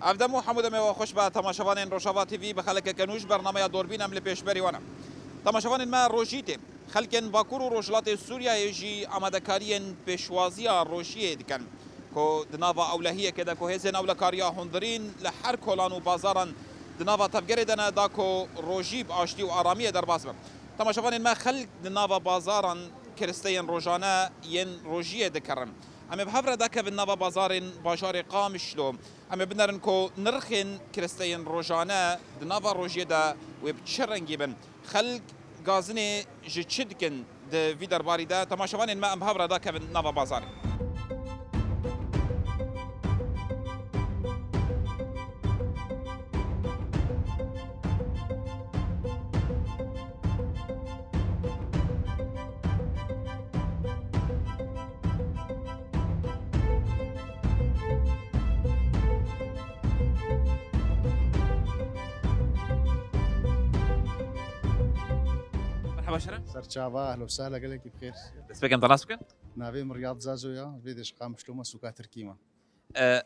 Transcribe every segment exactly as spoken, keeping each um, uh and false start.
Ev dem û hemû demê we xweş be temaşevanên Rojava T V, bi xelekeke nû ji bernameya Dorbîn em li pêşberî we ne. Temaşevanên me, rojî tê. Xelkên Bakur û Rojhilatê Sûriyeyê jî amadekariyên pêşwaziya rojiyê dikin, ku di nava ewlehiyekê de ku hêzên ewlekariya hundirîn li her kolan û bazaran di nava tevgerê de ne, da ku rojî bi aştî û aramiyê derbas be. Temaşevanên me, xelk di nava bazaran kiristeyên rojane yên rojiyê dikirin. Em ê bi hev re dakevin nava bazarên bajarê Qamişlo. Em ê binerin ku nirxên kiristeyên rojane di nava rojiyê de wê bi çi rengî bin. Xelk gazinê ji çi dikin di vî derbarî de? Temaşevanên me, em bi hev re dakevin nava bazarê. Merhaba, şeref. Serçava, ehlo sehla, gelekî bi xêr. Destpêkê em te nas bikin? Navê min Riyad Zazo ya, vê de ji Qamişlo me, sûka Tirkî me. E,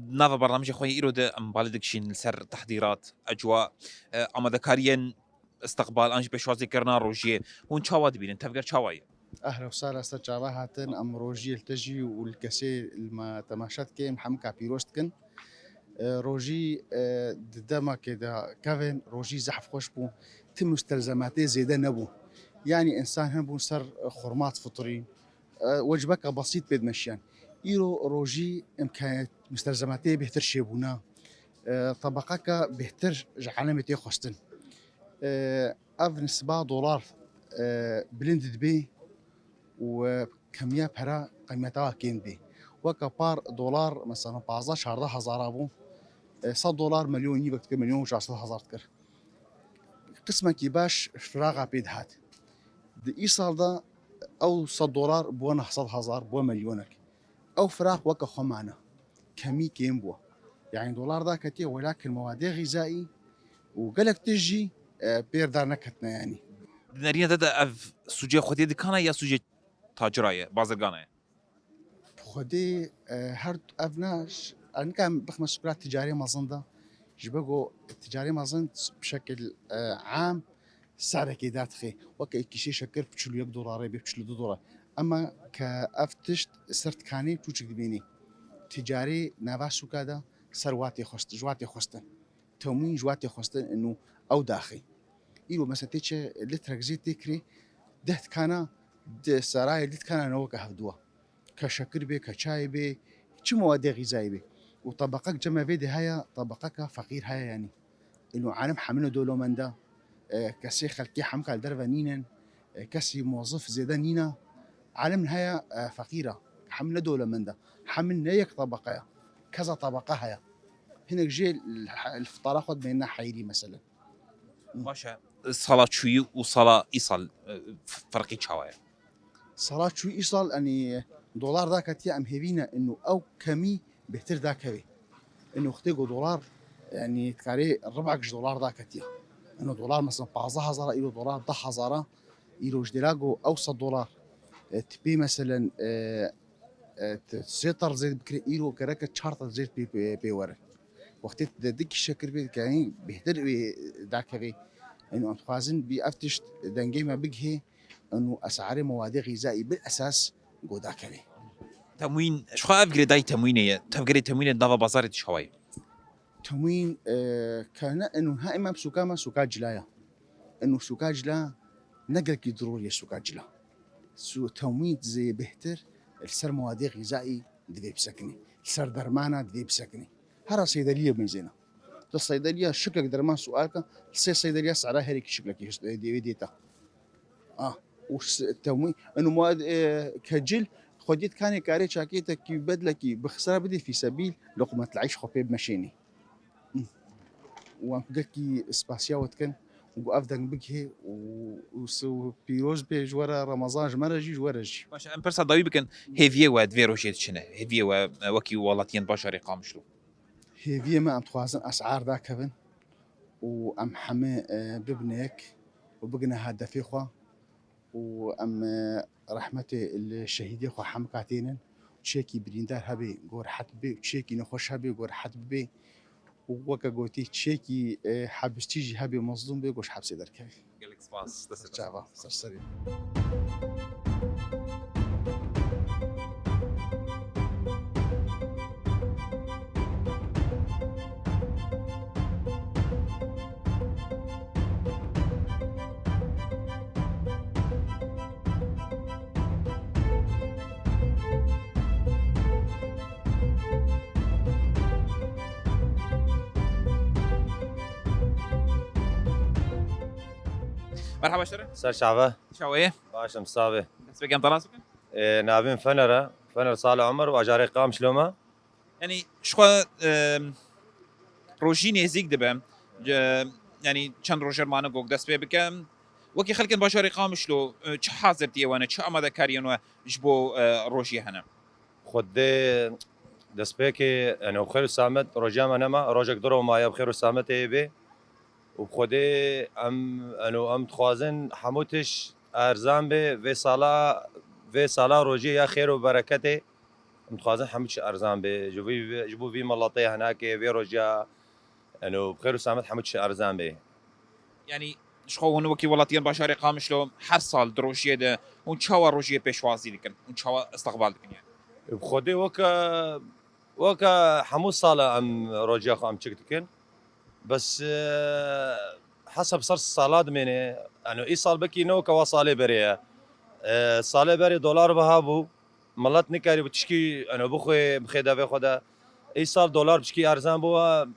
nava bernamêjê xwe yê îro de em balê dikişîn li ser tehdîrat, ecwa, e, amadekariyên istiqbal an jî pêşwazîkirina rojiyê. Hûn çawa dibînin? Tevger çawa ye? Ehla û sehla, ser çava hatin, em rojiyê li te jî û li kesê li me temaşe dike, em hemika pîroz dikin. E, rojî, e, di demekê de kevin, rojî zehf xweş bû. Ti mustelzematê zêde nebû. Yanî însan hebûn ser xurma difitirî, e, wecbeke besît pê dimeşiyan. Îro rojî imka-, mustelzematê bêhtir çêbûne. E, tebeqeke bêhtir ji alemê tê xwestin. E, ev nisba dolar, e, bilind dibe û, e, kemiya pera qîmeta kêm dibe. Weke par dolar, mesela, pazdeh çardeh hezara bû. E, sed dolar milyon nîvek dikir, milyon û çar sed hezar dikir. Qismekî baş firaqa pê dihat. Di îsal de ew sed dolar bû neh sed hezar, bû milyonek. Ew firaq weke xwe mane. Kemî kêm bû. Yanî dolar daketiye, welakin mewadê xîzayî û gelek tişt jî, e, pêr dar neketine yanî. Di nerîna te de ev sûcê xwedê dikana ya sûcê tacira ye, bazirgana ye? Xwedê, e, her ev ne, ş-, ez nikarim bixme sûka ticarê mezin de. Ji ber ku ticarê mezin bi şekil, e, am serekê derdixe. Weke kîşê şekir bi çil û yek dolarê bê, bi çil û du dolar. Ema ke ev tişt ser tikanê çûçik dibînî. Ticarê nava sûka de ser watê xwest-, ji watê xwestin. Temwîn ji watê xwestin û ew daxê. Îro mesela tê çi litrek zêt tê kirê, deh tikana, di serayê di tikana ne weke hevdû e. Ke şekir bê, ke çayê bê, çi mewadê xîzayê bê. Û tebeqek cem vê de heye, tebeqeke feqîr heye yanî. Îno alem hemine dewlemend e, e, kesê xelkê hemka li derve nînin, e, kesî mozif zêde nîne. Alem heye, e, feqîr e, hemine dewlemend e. Hemin ne yek tebeqe ye, keza tebeqe heye. Hinek jê li, li fitara xwe dimêne heyrî meselen. Baş e, sala çûyî û sala îsal, e, f-, ferqî çawa ye? Sala çûyî îsal, yanî dolar daketiye, em hêvî ne ino ew kemî bêhtir dakeve. Ino wextê ku dolar, yanî dikarê ribek ji dolar daketiye. Ino dolar mesela pazdeh hezar a, îro dolar deh hezar a, îro ji dêra ku ew sed dolar, e, tipê meselen, e, e, t-, sê ter zêd bikire, îro gereke çar ter zêd pê, pê, pê were. Wextê tu de dikî şekir pê dike, yanî bêhtir wê dakeve. Yanî em dixwazin bî ev tişt dengê me bigihê, û esarê mewadê xîzayî bil esas go dakeve. Temwîn, ji xwe ev girêdayî temwînê ye. Tevgerê temwînê di nava bazarê de çawa ye? Temwîn, e, ke ne, ino ha îmam sûka me sûka cila ye. Ino sûka cila ne gelkî diror ye sûka cila. Su-, temwîn zê bêhtir li ser mewadê xîzayî divê bisekinî. Li ser dermana divê bisekinî. Hera seydeliyê benzêna. Di seydeliya şiklek derman sual ke, li sê seydeliya sera herêkî şiklekî hişt, e, divê dêta. Ah, û s-, temwîn, ino muad, e, kecil, xwedî dikanê karê çakê tekî bedlekî bi xisra bidê fîsebîl, luqmet leyş xwe pê bimeşênî. Û em gelkî spasiya we dikin û ev deng bigihê û, û s-, û pîroz bê ji we re Remezan ji me re jî, ji we re jî. Baş e, em pirsa dawî bikin, hêviyê we di vê rojê de çi ne? Hêviyê we, e, wekî welatiyên bajarê Qamişlo? Hêviyê me, em dixwazin esar dakevin û em hemî, e, bibine yek û bigine hedefê xwe. û em, e, rehmetê li şehîdê xwe hemika tênin. Çiyekî birîndar hebe, go rehet bibe, çiyekî nexweş hebe, go rehet bibe. û weke gotî çiyekî, e, hebistî jî hebê mezlûm bê, goş hepsê derkevî. Gelek spas. Destê Çava, ser serî. Merhaba şerin. Ser çava. Çawê? Baş im, sağ be. Dest pê kem, te nas bikim? Ee, navê min Fener e. Fener Salih Omer û ajarê Qamişlo me. Yanî, ji xwe, e, rojî nêzîk dibe. E, yanî, çend roj mane gok dest pê bikim. Wekî xelkên bajarê Qamişlo, e, çi hazirtiyê we ne, çi amadekariyên we ji bo, e, rojiyê hene? Xwedê destpêkê, yani, xêr û samet, roja me nema, rojek du ro maye bi xêr û sametê bê. Û bi Xwedê em, eno, em dixwazin hemû tişt erzan bê, vê sala, vê sala rojê ya xêr û bereketê, em dixwazin hemû tişt erzan bê. Ji vî, ji bo vî miletê hinekê, vê roja, eno, bi xêr û samet hemû tişt erzan bê. Yanî, ji xwe hûn wekî welatiyên bajarê Qamişlo her sal di rojiyê de hûn çawa rojiyê pêşwazî dikin? Hûn çawa istiqbal dikin yani? Bi Xwedê weke, weke hemû sala em rojiya xwe em çik dikin. Bes, e, hesab ser sala dimêne. Eno, î sal bekî ne weke wa salê berê ye. E, salê berê dolar biha bû. Milet nikarî bi tişkî, eno, bixwe, bixê devê xwe de. Îsal dolar piçkî erzan bû,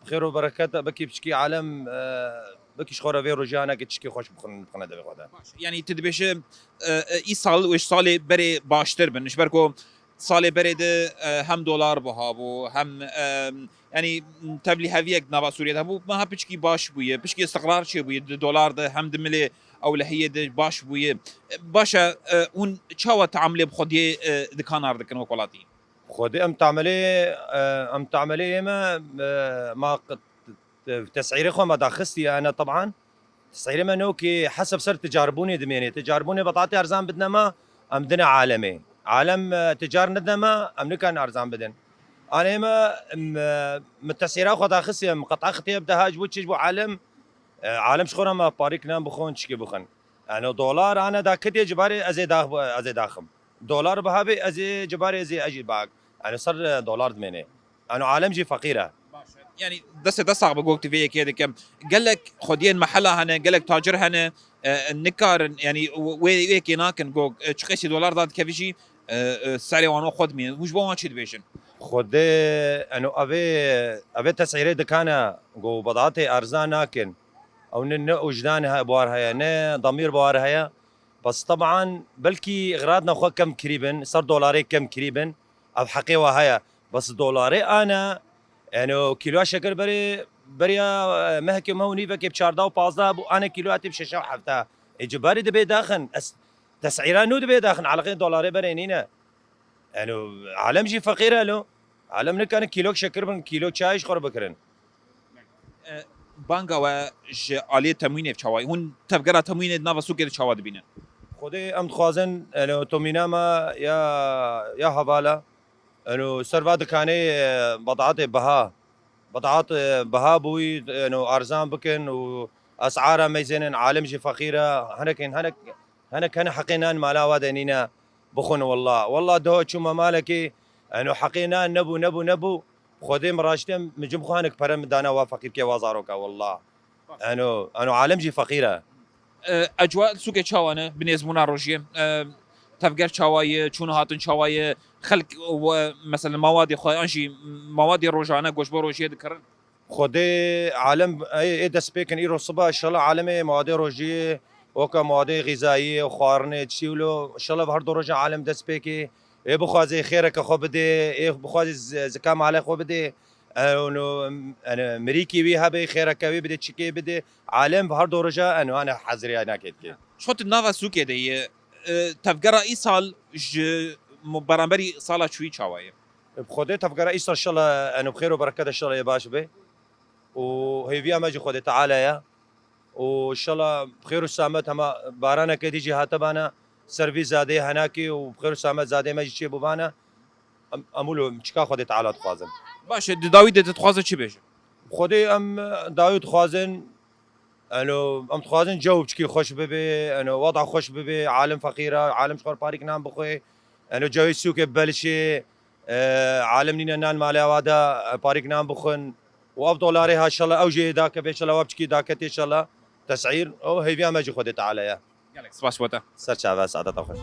xêr û bereket, bekî piçkî alem, e, bekî ji xwe re vê rojanekê tişkî xweş bixwin-, bixwine devê xwe de. Baş. Yanî tu dibêje, e, e, îsal wê ji salê berê baştir bin. Ji ber ku salê berê de, e, hem dolar buha bû, hem, e, yanî tevlîheviyek di nava Sûriyê de hebû, meha piçkî baş bûye, piçkî istiqrar çêbûye di dolar de, hem di milê ewlehiyê de baş bûye. E, baş e, e, hûn çawa teamulê bi xwediyê, e, dikanar dikin wek welatî? Xwedê em temelê, e, em temelê ême, e, ma qi-, tesîrê xwe me daxistiye, ene teban. Tesîrê me nokê hesab ser ticaribûnê dimênê. Ticaribûnê betatê erzan bidine me, em dine alemê. Alem, e, ticar nidine me, em nikarin erzan bidin. Anê me, em, e, min tesîra xwe daxistiye, min qet'a xitiye bi deha ji bo çi, ji bo alem, e, alem ji xwe re me parîk nan bixwin, çikê bixwin. Eno dolar ane dakitiye cibarê ez ê dax-, ez ê daxim. Dolar biha bê, ez ê cibarê ez ê, ez jî bak. Eno ser, e, dolar dimêne. Eno alem jî feqîr e. Baş e. Yanî destê te sax be, gok tu vê yekê dikim. Gelek xwediyên mehela hene, gelek tacir hene, e, nikarin, yanî wê, wê yekê nakin, gok, e, çi qesî dolar dadikevî jî, e, e, serê wan xwe dimînin. Hûn ji bo wan çi dibêjin? Xwedê, eno, evê, evê tesîrê dikane, go bedatê erzan nakin. Ew ne, ne wijdan he-, bar heye, ne demîr bar heye. Bes teban belkî ixradna xwe kem kirî bin, ser dolarê kem kirî bin, ev heqê we heye. Bes dolarê ane, yani o kîloya şeker berê, beriya, e, mehekê meh û nîvekê bi çardeh û pazdeh bû, ane kîloya tê bi şeş û hefta. Ê cibarî dibê daxin, ez tesîra nû dibê daxin, eleqê dolarê berê nîne. Yani alem jî feqîr e lo. Alem nikarin kîlok şekir bin, kîlok çayê ji xwe re bikirin. E, banga we ji aliyê temwînê çawa ye? Hûn tevgera temwînê di nava sûkê de çawa dibînin? Xwedê em dixwazin, yani, tomîna me ya, ya hevala, yani, ser va dikanê, e, bedatê biha, bedat, e, biha bûyî, yani, erzan bikin û esara meyzênin, alem jî feqîr e, hinek, hinek Hinek hene heqê nan mala we de nîne, bixwin wella. Wella doh çûme malekê, eno heqê nan nebû, nebû, nebû. Xwedê min raştê min cim xwe hinek pere min dana wa feqîrkê wa zaroka wella. Eno, eno alem jî feqîr e. E, ecwa li sûkê çawa ne? Bi nêzbûna rojiyê. E, tevger çawa ye? Çûn hatin çawa ye? Xelk we, mesela, mawadê xwe an jî mawadê rojane goş bo rojiyê dikirin? Xwedê alem ê, ê dest pê kin îro siba, inşallah alemê mawadê rojiyê, weke mawadê xîzayiyê û xwarinê, çî wilo, inşallah bi her du roja alem dest pê kê. Ê bixwazê xêreke xwe bidê, ê bixwazê z-, zika malê xwe bidê. Eno, eno, mirîkî wî hebe, xêreke wî bidê, çikê bidê. Alem bi her du roja, eno, hane heziriya nakê dike. Ji xwe tu nava sûkê de yê, e, tevgera îsal ji mu-, beramberî sala çûyî çawa ye? Bi Xwedê tevgera îsal şala, eno, bi xêr û bereket şala yê baş be. Û hêviya me ji Xwedê Teala ye. Û şala bi xêr û samet hema baraneke dî jî hatibana ser vî zadeyê henakê û bi xêr û samet zadeyê me jî çêbûbana. Em, em wilo çika Xwedê Teala dixwazin. Baş e, di dawî de tu dixwaze çi bêje? Xwedê em dawî dixwazin, eno, em dixwazin cew biçikî xweş bibe, eno, weda xweş bibe, alim feqîr e, alim ji xwe parîk nan bixwe, eno, cewê sûkê belişê, e, alim nîne nan malê awa de, e, parîk nan bixwin. Û ev dolarê ha şela ew jê dake bê şela wa biçikî dake tê şela tesîr. Ew hêviya me jî Xwedê Teala ye. Gelek spas bo te. Ser çave, saadeta xweş.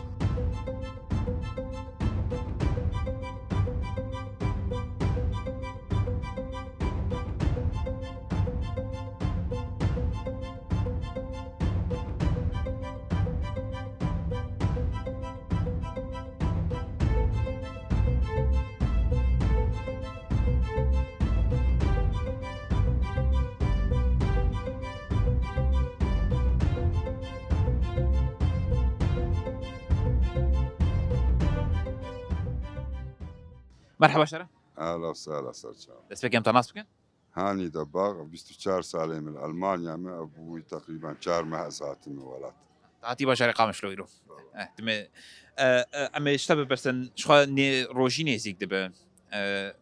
Merhaba şere. Ehla sehla, ser çav. Destpêkê em te nas bikin? Hanî de bax, bîst û çar salê min li Almanya me, ev bû teqrîben çar meh ez hatime welat. Te hatî bajarê Qamişlo îro. Eh, dimê, eh, eh, em ê ji te bipirsin, ji xwe nê rojî nêzîk dibe. Eh,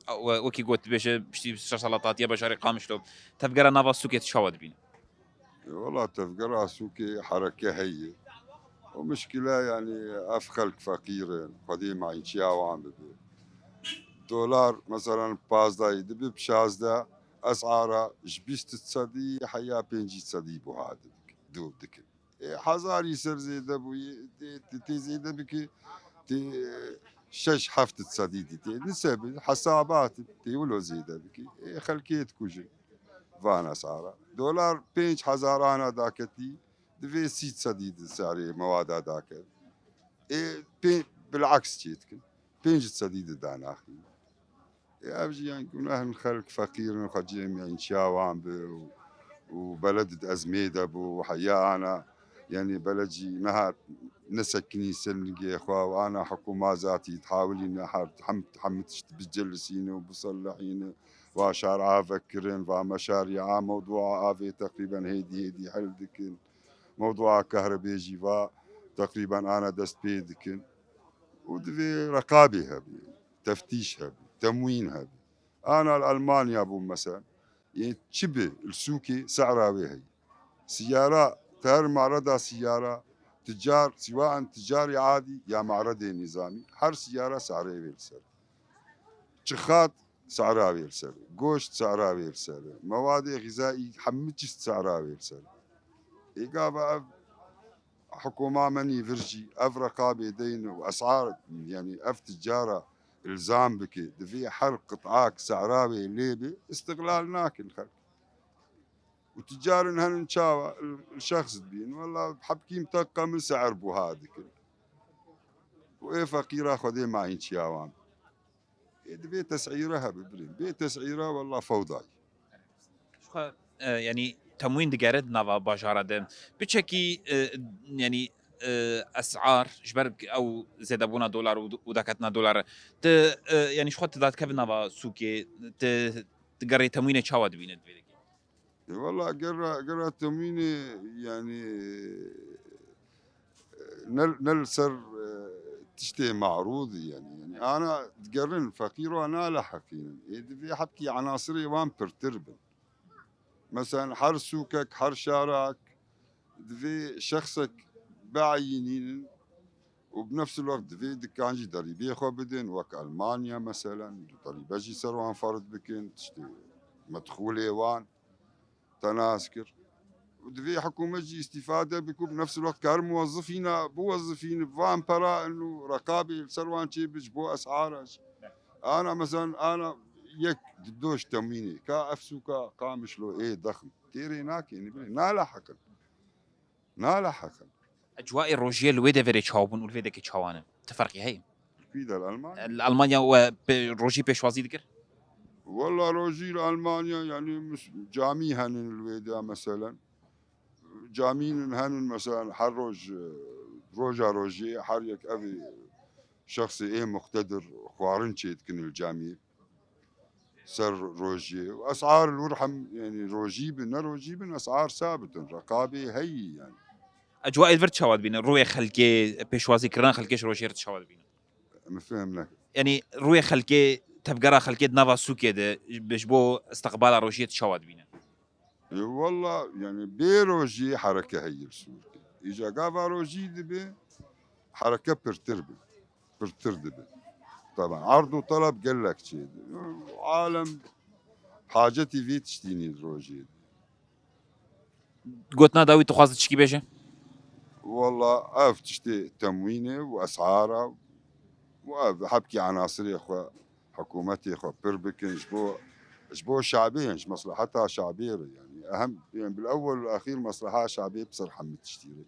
we-, wekî got dibêje, piştî şeş sala te hatiye bajarê Qamişlo. Tevgera nava sûkê tu çawa dibîne? E, wela tevgera sûkê hereke heye. O mişkile, yanî, ev xelk feqîr in, Xwedê mayînçiya wan bibe. Dolar, meselen, pazdehî dibe, bi şazdeh, esara ji bîst sedî heya pêncî sedî buha dibik-, du-, dikin. E, hezarî ser zêde bûye, tê, tê, tê zêde bike, tê, e, şeş heft sedî dî tê. Nise bi, hesabat, tê wilo zêde bike. E, xelkê dikujin van esara. Dolar pênc hezarana daketî, divê sî sedî di serê mewada daket. Ê, pê, bilaks çê dikin. Pênc sedî di danaxî. Ê, ev jî yan guneh in, xelk feqîr in, xwecî em yan çiya wan bi û, û beled di ezmê de bû û heya ana, yanî beled jî nehat nesekinî ser nigê xwe û ana hikûma zatî dihawilîne her, hem, hem tişt bicelisîne û biselihîne. Va şar ave kirin, va meşar ya a mewdûa avê teqrîben hêdî hêdî hel dikin. Mewdûa kahrebê jî va teqrîben ana dest pê dikin. Û divê reqabê hebe, teftîş hebe, temwîn hebe. Ana li Almanya bû mesela, yê çi bi li sûkê se'ra wê heye. Siyara, te her me'reda siyara, ticar, siwaen ticarê adî ya me'redê nîzamî, her siyara se'rê wê li ser. Çixat se'ra wê li ser, goşt se'ra wê li ser, mewadê xîzaî hemû çî se'ra wê li ser. Ê gava ev hikûma me nî vir jî ev reqabê deyne û esar, yanî ev ticara ilzam bike, divê her qit'ak se'ra wê lê be, îstiqlal nakin xelk. Û ticarin henin çawa, li, li şexs dibîn, wela hebkî miteqqa min se'er buha dikin. Û ê feqîra Xwedê mayînçiya wan. Ê, divê tes'îre hebe, birê. Bê tes'îre, wela fewda ye. Ji xwe, e, yanî temwîn digere di nava bajara de. Piçekî, e, yanî, e, es'ar, ji ber ew zêdebûna dolar û, û daketina dolar, tu, e, yanî ji xwe tu dadikevî nava sûkê, tu, tu gerê temwînê çawa dibîne di vê dekê? E, wela gera, gera temwînê, yanî, ne, ne li ser, e, tiştê marûdî, yanî, yanî, ana digerin, feqîr wan naleheqînin. Ê, divê hebkî enasirê wan pirtir bin. Meselen, her sûkek, her şarak divê şexsek bieyînînin û bi nefs el-wext divê dikan jî derîbê xwe bidin, wek Almanya, meselen, derîbe jî ser wan ferz bikin, tiştê medxûlê wan. Te nas kir. Û divê hikûmet jî îstîfade bike û bi nefs el-wext kar muwezzifîna biwezifîne, bi van pera û reqabê li ser wan çêbe ji bo es'ara jî. Ana, mesela, ana yek di doş temwînê, ka ev sûka Qamişlo ê dexm. Têrê nake, ne bilê, naleheqin. Naleheqin. Ecwaê rojiyê li wê deverê çawa bûn û li vê dekê çawa ne? Ti ferqî heye? Kî der Almanya? Li Almanya we pê-, rojî pêşwazî dikir? Wela rojî li Almanya, yanî mis-, camî henin li wê de, meselen. Camînin henin, meselen, her roj, e, roja rojê, her yek ev şexsê ê muqtedir xwarin çêdikin li camî. Ser rojê. Es'ar li wir hem, yanî rojî bin, ne rojî bin, es'ar sabit in. Reqabê heyî yanî. Ecwaê vir çawa dibîne? Rûyê xelkê, pêşwazîkirina xelkê ji rojê re çawa dibîne? Min fêm nekir. Yanî rûyê xelkê tevgera xelkê di nava sûkê de bi ji bo istiqbala rojiyê tu çawa dibîne? E, walla, yani bê rojî hereke heye li Sûrkê. Îca gava rojî dibe, hereke pirtir be. Pirtir dibe. Taban, erd û teleb gelek çêdibe. Alem hacetî vî tiştî nî rojê de. Gotina dawî tu xwaz tişkî bêje? Walla ev tiştê temwînê û esara û ev hebkî enasirê xwe, hikûmetê xwe pir bikin ji bo, ji bo şabê, yani ji mesleheta şabê re, yani ehem, yani bil ewwel û axîr mesleha şabê bi ser hemî tiştî re.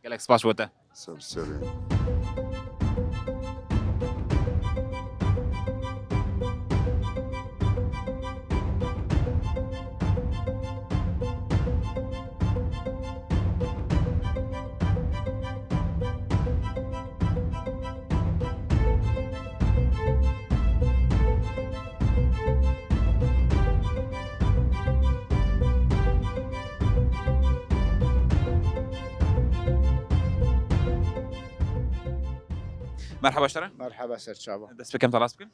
Gelek spas bo te. Ser serê. Merhaba ji te re. Merhaba, ser çava. Dest pê kem te rast bikim.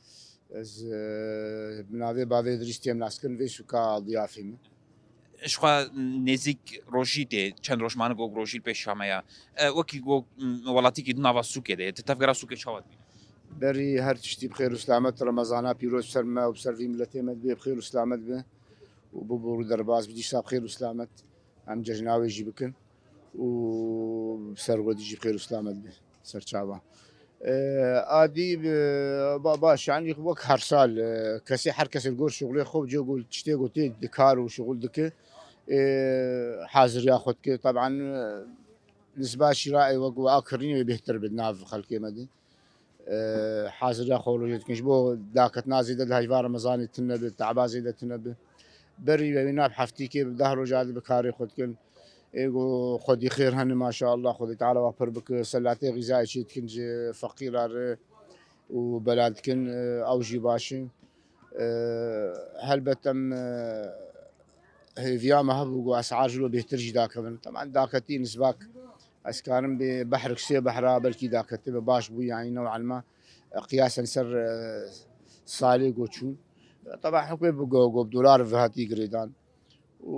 Ez, e, bi navê Bavê Dirîstiyê em nas kirin, vê sûka Diyafê min. Ji xwe nêzîk rojî tê, çend roj mane ku rojî li pêş me ya. E, wekî ku, m, welatîkî di nava sûkê de ye, tu tevgera sûkê çawa dibîne? Berî her tiştî bi xêr û silamet, Remezana pîroz bi ser me û bi ser vî miletê me dibe, bi xêr û silamet be û bibû rû derbas bi dîsa bi xêr û silamet. Em cejna wê jî bikin û bi ser xwedî jî bi xêr û silamet be. Ser çava. E, adî, e, ba-, baş, yani wek her sal, e, kesê, her kesê li gor şixulê xwe, cê ku tiştê ku tê dikar û şixul dike, e, haziriya xwe dike. Taban, e, nisba şîraê wek wa kirînê wê bêhtir bi nav xelkê me de. E, haziriya xwe rojê dikin. Ji bo daketina zêde di heyva Remezanê tune bi, taba zêde tune bi. Berî ve wî nav heftîkê bi deh roja di bi karê xwe dikin. Ê ku xwedî xêr hene, maşallah, Xwedê Teala wa pir bike, selatê xîzayê çê dikin ji feqîra re û bela dikin, e, ew jî baş e. E, helbet em, e, hêviya me hebû ku esar ji lo bêhtir jî dakevin. Teman daketî nisbak ez karim bê behrik sê behra belkî daketibe baş bû, yanî new'an ma, e, qiyasen ser, e, salê ku çûn. Teban hukmê bi go-, go bi dolar ve hatî girêdan. û,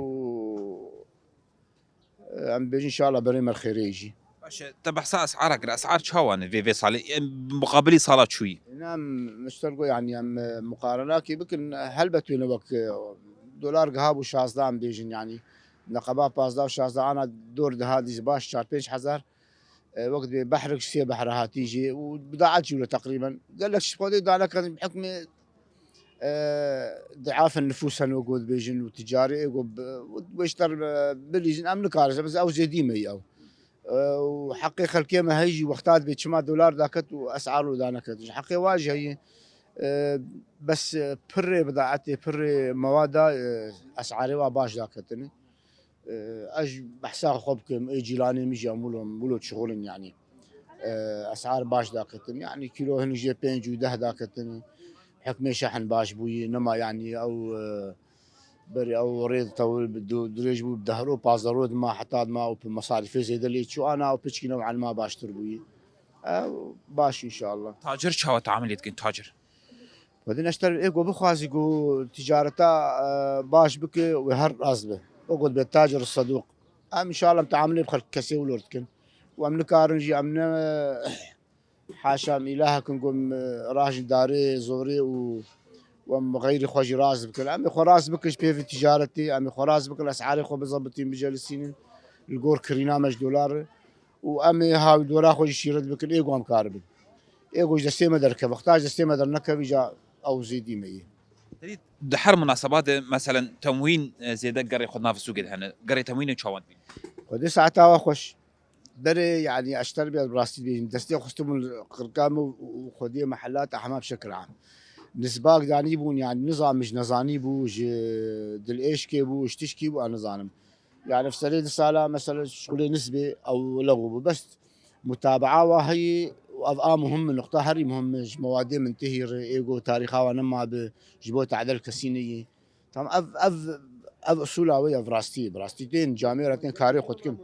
e, em bêjin, înşallah, berê me xêrê jî. Baş e, te behsa esara kir. Esar çawa ne vê, vê salê? Em, muqabilî sala çûyî? Ina em, mister go, yanî em, e, muqarenakê bikin, helbet wê ne wek, e, dolar giha bû şazdeh, em bêjin, yanî neqeba pazdeh û şazdeh ana dor diha dîs baş çar pênc hezar. E, wek dibê behrik ji sê behra hatî jî û bidaet jî wilo teqrîben. Gelek ji xwedê dane ketin bi hikmê, e, diafin nifûs hene wek dibêjin û ticarê ê ku bi-, wê ji ter, e, bilîzin em nikarin. Bes ew zêdî me ew. E, û heqê xelkê me heyî jî wexta dibê çima dolar daket û esar wilo dane ketin. Ji heqê wa jî heyî, e, bes, e, pirê bidaetê, pirê mewada, e, esarê wa baş daketin. E, ez behsa xwe bikim, ê cîranê min jî em wilo, wilo şixulin, yanî. E, esar baş daketin. Yanî kîlo hinek jê pênc û deh daketin. Hikmê şehn baş bûyî, nema, yanî ew, e, berî ew rê di tewir bi du-, dirêj bû, bi deh ro, pazdeh ro dima, heta dima û pi-, mesarîfê zêde lê çû, ana ew piçkî new'an ma baştir bûyî. E, baş înşallah. Tacir çawa teamilê dikin, tacir? Xwedê neşter ê ku bixwazî ku ticareta, e, baş bike, wê her rast be. O ku dibe tacir sedûq. Em înşallah em teamilê bi xelk kesê wilo dikin. Û em nikarin jî, em ne, haşa em îlahekin ku em, e, rajin darê, zorê û, û em xeyrî xwe jî rast bikin. Em ê xwe rast bikin ji pêvî ticaretê, em ê xwe rast bikin, esarê xwe bizebitîn, bicelisînin. Li gor kirîna me ji dolar. û em ê hawî dora xwe jî şîret bikin, ê ku em karibin. Ê ku ji destê me derkeve. Wexta ji destê me dernekevî, ca ew zêdî me yê. Di her munasebatê, meselen, temwîn, e, zêde gerê xwe di nav sûkê de hene. Gerê temwînê çawan bîn? Xwedê saeta we xweş. Berê, yanî, ez ji te re bi rastî dibêjim. Destê xwe xistim li qirka me û, û xwediyê me hela te hema bi şekil am. Nisbak danî bûn, yanî, nizam ji nezanî bû, ji dilêşkê bû, ji tişkî bû, ez nizanim. Yani, serê di sala, mesela, şixulê nisbê ew lew bû. Bes mutabaa wa heyî û ev a muhim e, nuqta herî muhim e ji mewadê min tihî re, ê ku tarîxa wa nema bi, ji bo tadel kesî neyî. Tam ev, ev, ev usula wê, ev rastî ye. Bi rastî tên camêra tên karê xwe dikin.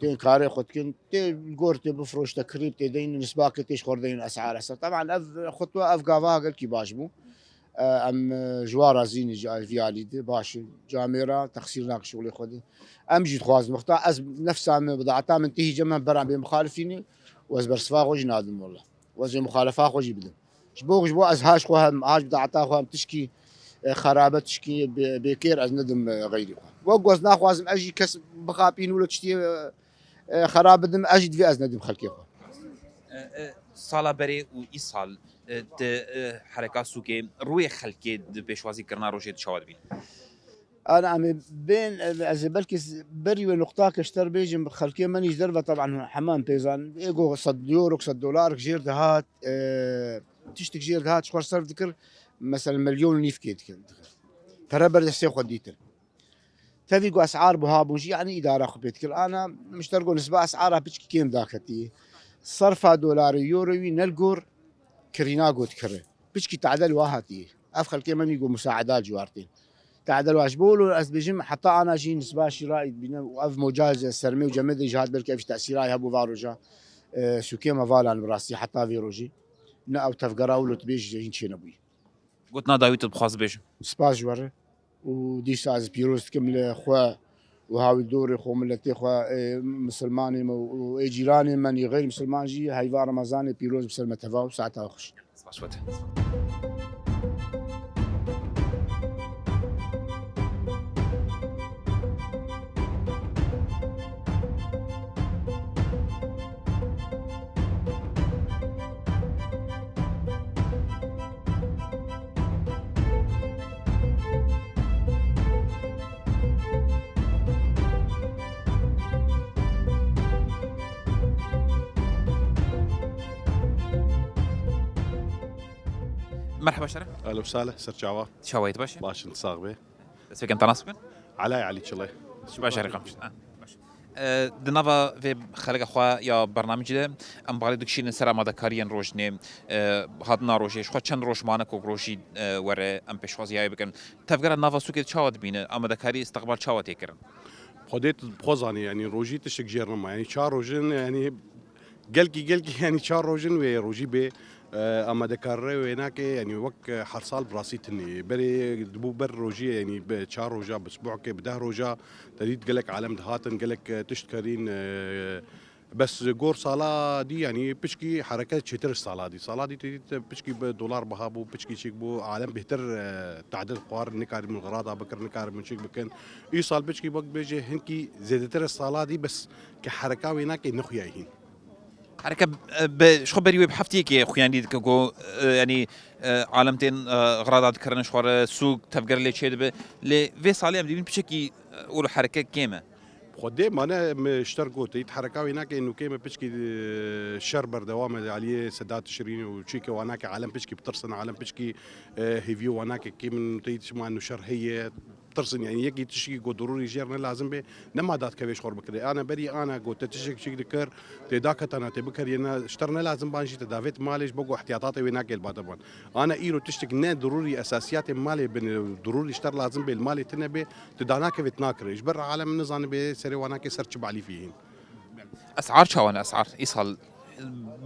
Tên karê xwe dikin, tê li gor tê bifroş te kirî tê deyin, nisbakê tê ji xwe deyin esara ser. Teban ev xutwe, ev gava gelkî baş bû. E, em, e, ji wan razî ne ji vî alî de, baş e. Camêra texsîr nake şixulê xwe de. Em jî dixwazin wexta ez nefsa min, bidata min tê hîce me beran bê muxalifînî û ez bersiva xwe jî nadim wela. Û ez ê muxalefa xwe jî bidim. Ji bo, ji bo ez haş xwe hem, haş bidata xwe hem tişkî, e, xerabe tişkî bê-, bêkêr ez nedim, e, xeyrî xwe. Wek ku ez naxwazim ez jî kes bixapînim wilo tiştî, e, e, xerab bidim, ez jî divê ez nedim xelkê xwe. E, e, sala berê û îsal, e, di, e, hereka sûkê rûyê xelkê di pêşwazî kirina rojê di çawa dibîn? Ana em ê bên, e, ez ê belkî s-, berî wê nuqtake ji te re bêjim, xelkê me nî ji derve teban heman pêzan. Ê go sed euro, sed dolar jêr dihat, e, tiştik jêr dihat, ji xwe serf dikir, mesela milyon û nîv kê dikir, dikir. Pere ber destê xwe dîtin. Tevî ku esar buha bûn jî, yanî îdara xwe pê dikir. Ana, min ji te re got, nisba esara piçkî kêm daketî. Serfa dolarê, euro wî ne li gor kirîna got kire. Piçkî tadel wa hatiye. Ev xelkê me nî got musaeda ciwar tên. Tadel wa ji bo lo ez bêjim, heta ana jî nisba şîra î dibîne û ev moca ji sermê û cemê de jî hat belkî ev jî tesîra hebû va roja. E, sûkê me valan bi rastî heta vê rojî. Ne ew tevgera wilo tu bêjî hîn çênebûyî. Gotina dawî tu dixwaz bêjim. Spas ji we re. Û dîsa ez pîroz dikim li xwe û hawîldorê xwe, miletê xwe, ê, misilmanê me û ê cîranê me nî xeyr misilman jî heyva Remezanê pîroz bi ser me teva û saeta xweş. Spas we te. Merhaba şeref. Ehlen we sehlen, ser çava. Çawayê baş e? Baş in, sax be. Dest pêkem te nas bikin? Elay Elî Çilê. Baş e, rêxam. Ha, baş. E, di nava vê xeleka xwe ya bernamecî de em balê dikişînin ser amadekariyên rojinê, e, hatina rojê. Ji xwe çend roj mane ku rojî, e, were em pêşwaziya wê bikin. Tevgera nava sûkê çawa dibîne? Amadekarî, îstiqbal çawa tê kirin? Xwedê tu bi xwe zanî, yanî rojî tiştek jêr nema. Yanî çar rojin, yanî gelkî, gelkî, yanî çar rojin wê rojî bê, e, amadekarî wê nake, yanî wek, e, her sal bi rastî tinê. Berê dibû ber rojî, yanî bi çar roja, bi sibûhkê, bi deh roja, te dît gelek alem dihatin, gelek, e, tişt kerîn, e, Bes gor sala dî, yanî piçkî hereket çêtir sala dî. Sala dî te dît piçkî bi dolar biha bû, piçkî çêk bû, alem bêhtir, e, tadil xwar, nikaribûn xirada bikir, nikaribûn çêk bikin. Îsal piçkî wek bêje hinkî zêdetir sala dî, bes ke hereka wê nake nexuya hîn. Hereke, e, bi, ji xwe berî wê bi heftiyekê xuyandî dike ku, e, yanî, e, alem tên, e, xirada dikirin ji xwe re, sûk, tevger lê çêdibe. Lê vê salê em dibîn piçekî, e, wilo hereke kêm e. Xwedê mane me ji te re got, ît hereka wê nake nûkê me piçkî, e, şer berdewam e aliyê Sedat Tişrînê û çîke wa nake alem piçkî bitirsin, alem piçkî, e, hêviyê wa nake kêm in, te ît şima nû şer heye, bitirsin, yanî yekî tişkî ku dirûrî jêr ne lazim bê, nema dadkevê ji xwe re bikire. Ana berî ana ku te tiştek çîk dikir, tê daketana tê bikeriyena, ji te re ne lazim ban jî te davêt malê ji bo ku ihtiyatatê wê nake li ba te ban. Ana îro tiştek ne dirûrî esasiyatê malê bin, dirûrî ji te re lazim bê, li malê tune bê, tu danakevê tu nakirê. Ji ber alem nizanibê serê wanakê ser çi balîfî hîn. Esar çawa ne esar? Îsal,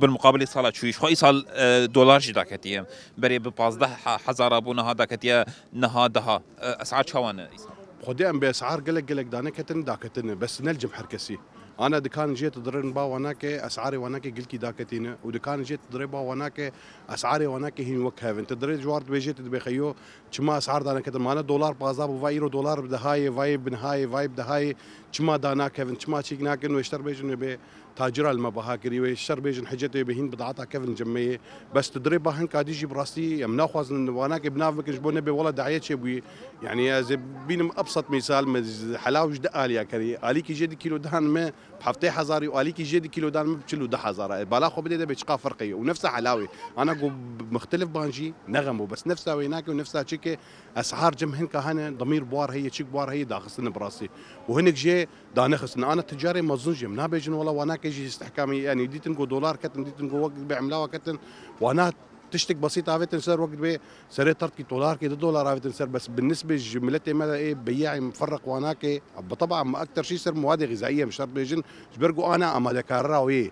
bi muqabilê sala çûyî. Ji xwe îsal, e, dolar jî daketiye. Berê bi pazdeh hezara bû, niha daketiye niha daha. E, esar çawa ne îsal? Xwedê em bi esar gelek gelek daneketin, daketine. Bes ne li cem her kesî. Ana dikan jê tu dirin ba wanake, esarê wanake gilkî daketîne. Û dikan jê tu dirê ba wanake, esarê wanake hîn wek hevin. Tu dirê ji war dibêjê tu dibê xeyo, çima esar daneketin? Mane dolar pazdeh bû, va îro dolar bi dehayê, vayê bi nihayê, vayê bi dehayê. Çima danakevin, çima çîk nakin? Wê ji te re bêjin wê bê tacira li me baha kirî, wê ji te re bêjin hicetê wê bê hîn bidata kevin cem me yê. Bes tu dirê ba hinka dî jî bi rastî em naxwazin wanakê bi nav bikin ji bo nebê wela daye çêbûyî. Yanî ez ê bînim ebsat mîsal, me helaw ji di aliya kerî. Alîkî jê di kîlo dan me bi heftê hezarî û alîkî jê di kîlo dan me bi çil û du hezara. E, bala xwe bidê de bê çiqa ferqe ye. Û nefsa helawê. Ana ku bi muxtelif ban jî nexem bû. Bes nefsa wê nake û nefsa çike esar cem hinka hene, demîr buar heye, çik buar heye, daxistine bi rastî. Û hinek jê danexistine. Ana ticarê mezin jî em nabêjin wela wanake jî îstihkamî, yanî dîtin ku dolar ketin, dîtin ku wek bi emlawa ketin, wana Tiştek besît avêtin ser, wek dibê serê tertkî dolarkê, du dolar avêtin ser, bes bi nisbê ji miletê me de ê beyî miferriq wan nake. Bi teba me ekter şî ser muwadê xîzayî em şert bêjin, ji ber ku ana amadekara wê.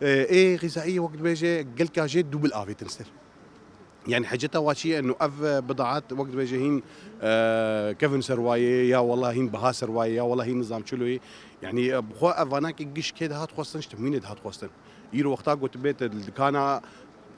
Ê, ê xîzayî wek dibêje gelka jê dûbil avêtin ser. Yani heceta wa çi ye, eno ev bidaat wek dibêje hîn, e, kevin ser wayê, ya wela hîn biha ser wayê, ya wela hîn nizam çilo ye. Yani, e, bi xwe ev vanakê giş kê dihat xwestin, ji temwînê dihat xwestin. Îro wexta got bê te li dikana,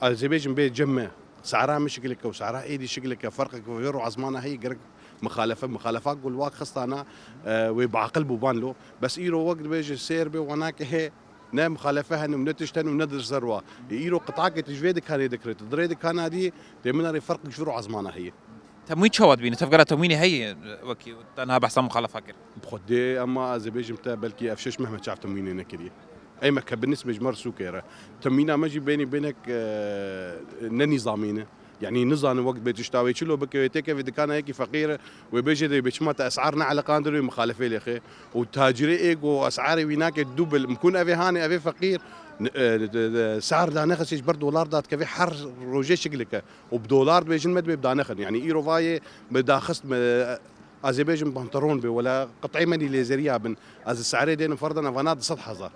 ez ê bêjim bê cem me, sara min şikileke û sara êdî şikileke, ferqek vêr û ezmana heye, gerek mixalefe, mixalefa ku li wa xistana, e, wê biaqil bûban lo. Bes îro wek dibêje sêr bê wanakê hê, ne mixalefe hene û ne tişt hene û ne dir ser wa. Ê îro qitake tu ji vê dikanê dikirê, tu dirê dikana dî, têmina rê ferqek ji vêr û ezmana heye. Temwîn çawa dibîne? Tevgera temwînê heye, wekî te niha behsa muxalefa kir. Bi xwedê, ema ez ê bêjim te, belkî ev şeş meh me çav temwînê nekiriye. Ey me ke bi nisbê ji me re sûkê re. Temwîna me jî bênî bênek, e, ne nîzamî ne. Yanî nizanin wek bê tişta wê çilo bike, wê têkevê dikana yekî feqîr, wê bêjê de bê çima te esar neeleqandir wê mixalefê lêxê. Û tacirê ê ku esarê wî nake dûbil, mkun evê hanê, evê feqîr, n-, e, de, de, sar danexisê ji ber dolar dadikeve her rojê şiklike. Û bi dolar dibêjin me dibê bi danexin. Yanî îro vayê me daxist me, ez ê bêjim panteron bê, wela qit'ê me nî lêzeriya bin. Ez li serê dênim ferdan evana du sed hezar.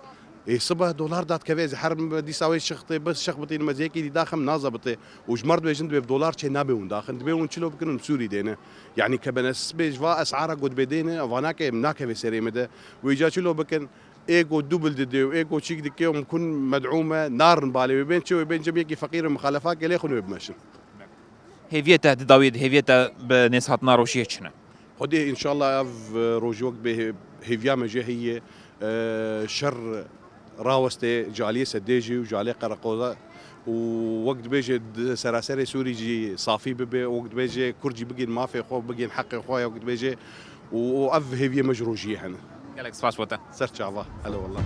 Ê sibeh dolar dadikeve, ez her me dîsa wê şixtê bi şex bitînim, ez yekî dî daxim naze bitê. Û ji me re dibêjin dibê bi dolar çê nabe hûn daxin. Dibê hûn çilo bikin hûn Sûrî dêne. Yanî ke benes bê ji va esara got bê dêne, evana ke em nakeve serê me de. Wê ca çilo bikin, ê ku dûbil didê û ê ku çîk dike û mkun med'ûm e, narin balê wê bên çi, wê bên cem yekî feqîr û mixalefa ke lê xwin wê bimeşin. Hêviyê te di dawiyê de, hêviyê te bi nêzhatina rojiyê çi ne? Xwedê înşallah ev, e, rojî wek bê hê-, hêviya me jê heye, e, şer rawestê ji aliyê Sedê jî û ji aliyê Qereqoza û wek dibêje di seraserê Sûrî jî safî bibe, wek dibêje Kurd jî bigihên mafê xwe, bigihên heqê xwe, wek dibêje û, û ev hêviyê me ji rojiyê hene. Gelek spas bo te. Ser çava. Hele wallah.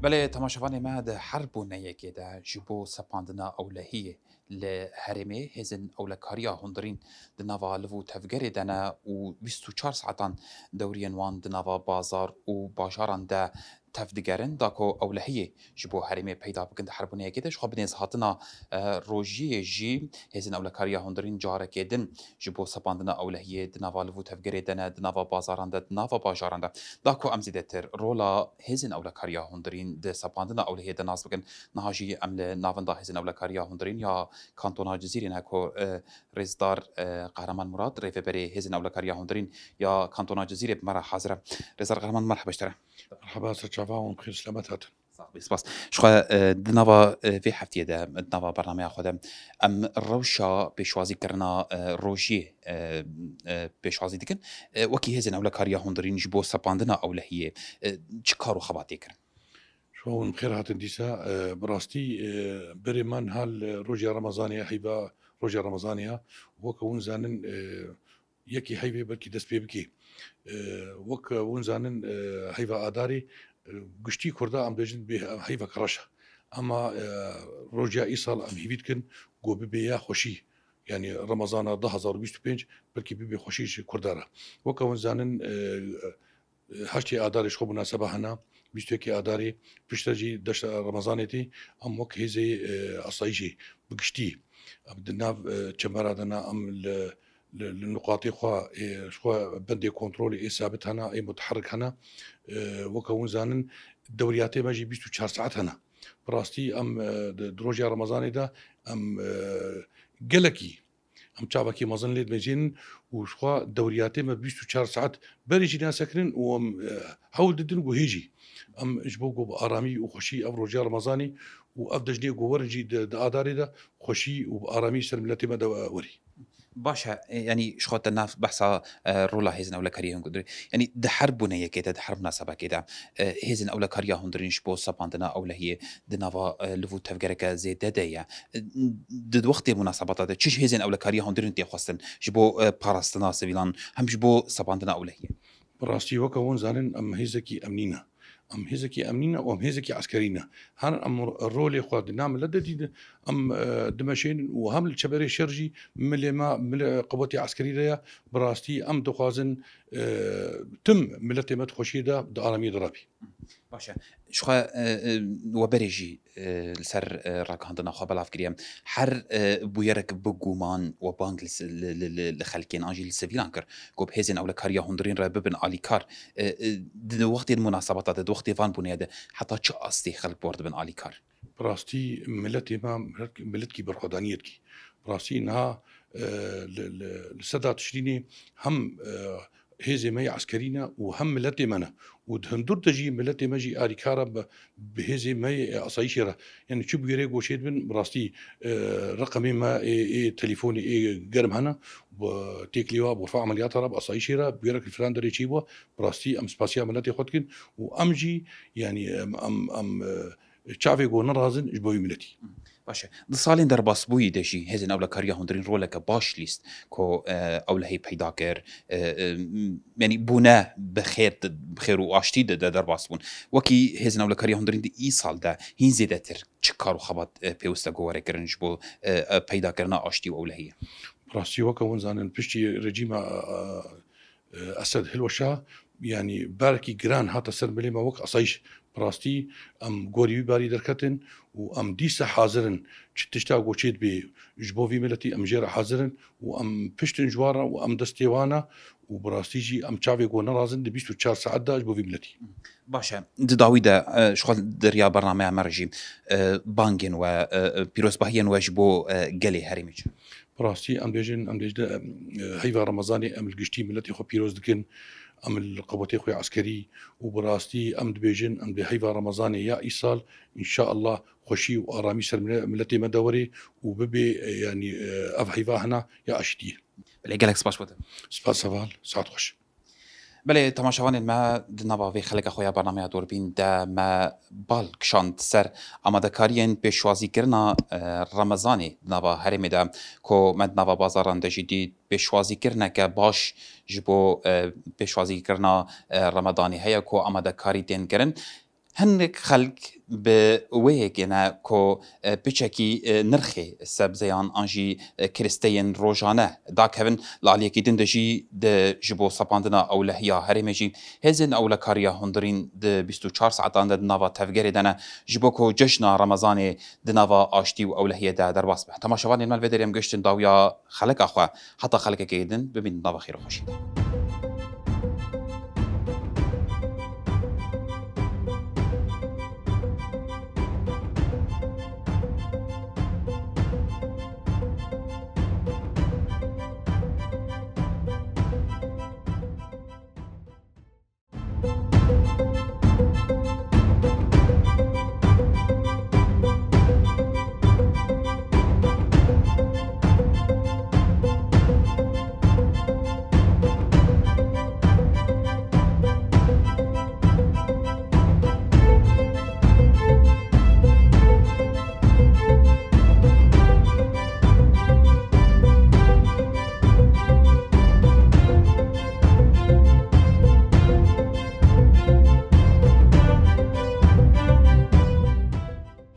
Belê, temaşevanê me, di her boneyekê de ji bo sepandina ewlehiyê li herêmê hêzên ewlekariya hundirîn di nava liv û tevgerê de ne û bîst û çar saetan dewriyên wan di nava bazar û bajaran de tev digerin, da ku ewlehiyê ji bo herêmê peyda bikin. Di her boneyekê de ji xwe bi nêzhatina, e, rojiyê jî hêzên ewlekariya hundirîn carekê din ji bo sepandina ewlehiyê di nava liv û tevgerê de ne, di nava bazaran de, di nava bajaran de. Da ku em zêdetir rola hêzên ewlekariya hundirîn di sepandina ewlehiyê de nas bikin, niha jî em li navenda hêzên ewlekariya hundirîn ya Kantona Cizîrê ne ku, e, Rêzdar, e, Qehreman Murat, rêveberê hêzên ewlekariya hundirîn ya Kantona Cizîrê bi me re hazir e. Rêzdar Qehreman, merheba ji te re. Merheba, ser çava hûn bi xêr selamet hatin. Sax bî, spas. Ji xwe, e, di nava, e, vê heftiyê de, di nava bernameya xwe de, em rewşa pêşwazîkirina, e, rojiyê, e, e, pêşwazî dikin. E, wekî hêzên ewlekariya hundirîn ji bo sepandina ewlehiyê, e, çi kar û xebatê kirin? Ji xwe hûn bi xêr hatin dîsa. E, bi rastî, e, berê me niha li roja Remezanê ye, heyva roja Remezanê ye. Weke hûn zanin, e, yekî heyvê belkî dest pê bikê. E, wek hûn zanin, e, heyva Adarê, e, giştî Kurda em dibêjin bê heyvek reş e. Ema, e, roja îsal em hêvî dikin ku bibe ya xweşî. Yanî Remezana du hezar û bîst û pênc belkî bibe xweşî ji Kurda re. Wek hûn zanin, e, Heştê Adarê ji xwe munaseba hene, bîst û yekê Adarê, piştre jî deşta Remezanê tê, em wek hêzê, e, asayîşê bi giştî, em di nav, e, çembera de ne, em li, li, li nuqatê xwe, ê, ji xwe bendê kontrolê ê sabit hene, ê muteherik hene. E, weke hûn zanin, dewriyatê me jî bîst û çar saet hene. Bi rastî em, e, di, di roja Remezanê de em, e, gelekî Em çavekî mezin lê dimejînin û ji xwe dewriyatê me bîst û çar saet berê jî nasekirin û em, e, hewl didin ku hê jî em ji bo ku bi aramî û xweşî ev roja Remezanê û ev cejnê ku werin jî di, di Adarê de xweşî û bi aramî ser miletê me de werî. Baş e, e, yanî ji xwe te nav behsa, e, rola hêzên ewlekariyê hundirîn. Yanî di her bûneyekê de, di her munasebekê de, e, hêzên ewlekariya hundirîn ji bo sepandina ewlehiyê di nava, e, liv û tevgereke zêde de ye. E, di wextê munasebata de çi ji hêzên ewlekariya hundirîn tê xwestin ji bo, e, parastina sivîlan hem ji bo sepandina ewlehiyê? Bi rastî weke hûn zanin em hêzekî emnî ne. Em hêzekî emnî ne û em hêzekî eskerî ne. Her em rolê xwe di nav milet de dîtin, em, e, dimeşênin û hem li çeberê şer jî milê me, milê qewetê eskerî de ye. Bi rastî em dixwazin, e, tim miletê me di xweşiyê de, di aramiyê de rabî. Baş e. Ji xwe, e, e, we berê jî, e, li ser, e, ragihandina xwe belav kiriye. Her, e, bûyerek bi guman we bang li si-, li, li, li, li xelkên an jî li sivîlan kir ku bi hêzên ewlekariya hundirîn re bibin alîkar. E, e, di wextê munasebata de, di wextê van bûnê de heta çi astê xelk bi we re dibin alîkar? Bi rastî miletê me milet-, miletkî berxwedaniyekî. Bi rastî niha, e, li, li, li seda Tişrînê hem, e, hêzê me yê eskerî ne û hem miletê me ne. Û di hundir de jî miletê me jî alîkar e bi, bi hêzê me yê asayîşê re. Yanî çi bûyerê goşê dibin, bi rastî, e, reqemê me ê, ê telîfonê ê germ hene. Bi têkilî wa bi xurfa emeliyata re, bi asayîşê re, bûyerek li filan derê çêbû. Bi rastî em spasiya miletê xwe dikin û em jî, yanî em, em, em, e, çavê ku nerazin ji bo wî miletî. Baş e. Di salên derbasbûyî de jî hêzên ewlekariya hundirîn roleke baş lîst ku, e, ewlehî peyda kir, e, e, m-, yanî bûne bi xêr, bi xêr û aştî de, de derbas bûn. Wekî hêzên ewlekariya hundirîn di îsal de hîn zêdetir çi kar û xebat, e, pêwist e ku were kirin ji bo, e, e, peydakirina aştî û ewlehiyê? Bi rastî weke hûn zanin piştî rejîma, e, e, Esed hilweşa, yanî berekî giran hate ser milê me wek asayîş. Bi rastî em gorî wî barî derketin û em dîsa hazir in. Çi tişta ku çê dibê ji bo vî miletî em jê re hazir in û em pişt in ji wan re û em destê wan e û bi rastî jî em çavê ku nerazin di bîst û çar saet de ji bo vî miletî. Baş e. Di dawî de, e, ji xwe di riya bernameya me re jî, e, bangên we, e, e, pîrozbahiyên we ji bo, e, gelê herêmê çi? Bi rastî em dibêjin, em dibêjin, em, e, heyva Remezanê em li giştî miletê xwe pîroz dikin, em li qewetê xwe ya eskerî û bi rastî em dibêjin, em dê heyva Remezanê ya îsal, înşaallah xweşî û aramî ser mile-, miletê me de were û bibe, e, yanî, e, ev heyva hena ya aştiyê. Belê, gelek spas bo te. Spas heval, saet xweş. Belê, temaşevanên me, di nava vê xeleka xwe ya bernameya Durbîn de me bal kişand ser amadekariyên pêşwazîkirina, e, Remezanê di nava herêmê de, ku me di nava bazaran de jî dît, pêşwazîkirineke baş ji bo, e, pêşwazîkirina, e, Remadanê heye ku amadekarî tên kirin. Hinek xelk bi wê yekê ne ku, e, piçekî, e, nirxê sebzeyan an jî, e, kiristeyên rojane dakevin. Li aliyekî din de jî di ji bo sepandina ewlehiya herêmê jî hêzên ewlekariya hundirîn di bîst û çar saetan de di nava tevgerê de ne, ji bo ku cejna Remezanê di nava aştî û ewlehiyê de derbas be. Temaşevanên me, li vê derê em gihiştin dawiya xeleka xwe. Heta xelekekê din, bimînin di nava xêr û xweşiyê de.